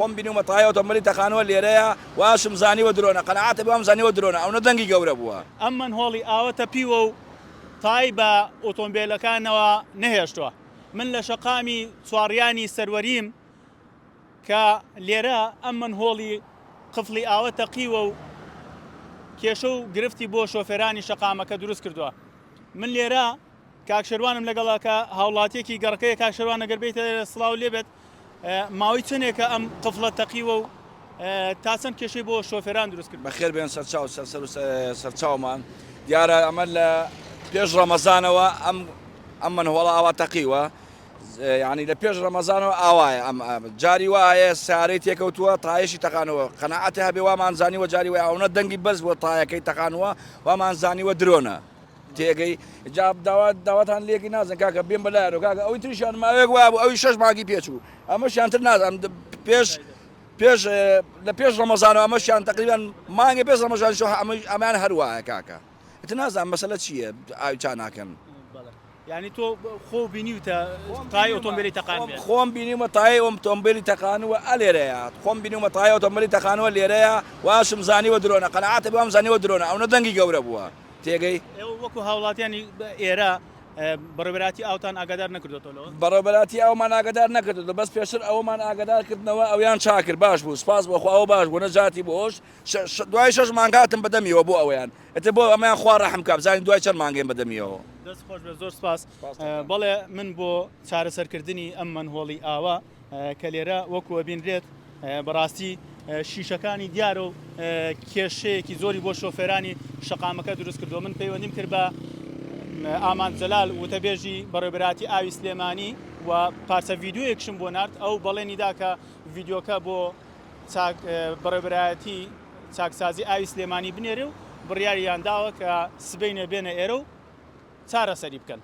خۆم بینیومە تایە ئۆتۆمبێلی تەقانوە لێرەیە واشم زانیوە درۆنە قەناعەتە بێ وام زانیوە درۆنە ئەونە دەنگی گەورە بووە. ئەم مەنهۆڵی ئاوە تەپیوە و تای بە ئۆتۆمبێلەکانەوە نەهێشتووە. من لە شەقامی چواڕیانی سەروەریم کە لێرە ئەم مەنهۆڵی قفڵی ئاوە تەقیوە و کێشە و گرفتی بۆ شۆفێرانی شەقامەکە دروست کردووە. من لێرە کاک شێروانم لەگەڵە کە هاوڵاتیەکی گەڕەکەیە کاک شێروان ئەگەر بێیتە ئێرە سڵاو لێبێت ماوەی چەندێکە ئەم قفڵە تەقیوە و تا چەند کێشەی بۆ شۆفێران دروست کرد؟ بەخێر بێن سەرچاو سەر سەر و سەرچاومان دیارە ئەمە لە پێش ڕەمەزانەوە ئەم ئەم مەنهۆڵە ئاوا تەقیوە یعنی لە پێش ڕەمەزانەوە ئاوایە ئەم جاری وایە سارەی تێکەوتووە تایشی تەقانەوە قەنەعەتی هەبێ وامان زانیوە جاری وایە ئەوەنە دەنگی بەرز بووە تایەکەی تەقانوە وامان زانیوە درۆنە تێگەی جا داوا داواتان لێکی نازن کاکە بێن بەلایەوە کاکە ئەوی تریشیان ماوەیەک وابوو ئەوی شەش مانگی پێچوو ئەمەشیان تر نازانم پێش پێش لە پێش ڕەمەزانەوە ئەمەشیان تقریبان مانگی پێش ڕەمەزان شو ئەمان هەر وایە کاکە ئیتر نازانم مەسەلە چییە ئاوی چا ناکەن. یعنی تۆ خۆ بینیوتە تای ئۆتۆمبیلی تەقان بێت؟ خۆم بینیومە تای ئۆتۆمبیلی تەقانوە ئەلێرەیە خۆم بینیومە تای ئۆتۆمبیلی تەقانوە لێرەیە واشم زانیوە درۆنە قەناعەتە بێ وام زانیوە درۆنە ئەونە دەنگی گەورە بووە تێگەی؟ ئێوە وەکو هاوڵاتیانی ئێرە بەڕێوەبەرایەتی ئاوتان ئاگادار نەکردۆتەوە لەوە؟ بەڕێوەبەرایەتی ئاومان ئاگادار نەکردۆتەوە بەس پێشتر ئەوەمان ئاگادار کردنەوە ئەویان چاک کرد باش بوو سوپاس بۆ خوا ئەوە باش بوو نەجاتی بۆ ئەوش دوای شەش مانگ هاتم بەدەمیەوە بۆ ئەوەیان ئیتر بۆ ئەمەیان خوا ڕەحم کا بزانین دوای چەند مانگێن بەدەمیەوە. دەست خۆش بێت زۆر سپاس. بەڵێ من بۆ چارەسەرکردنی ئەم مەنهۆڵی ئاوە کە لێرە وەکو ئەبینرێت بەڕاستی شیشەکانی دیارە و کێشەیەکی زۆری بۆ شۆفێرانی شەقامەکە دروست کردووە من پەیوەندیم کرد بە ئامان جەلال وتەبێژی بەڕێوەبەرایەتی ئاوی سلێمانی و پارچە ڤیدیۆیەکشم بۆ نارد ئەو بەڵێنی دا کە ڤیدیۆکە بۆ چاک بەڕێوەبەرایەتی چاکسازی ئاوی سلێمانی بنێرێ و بڕیاریان داوە کە سبەینێ بێنە ئێرە و چارەسەری بکەن.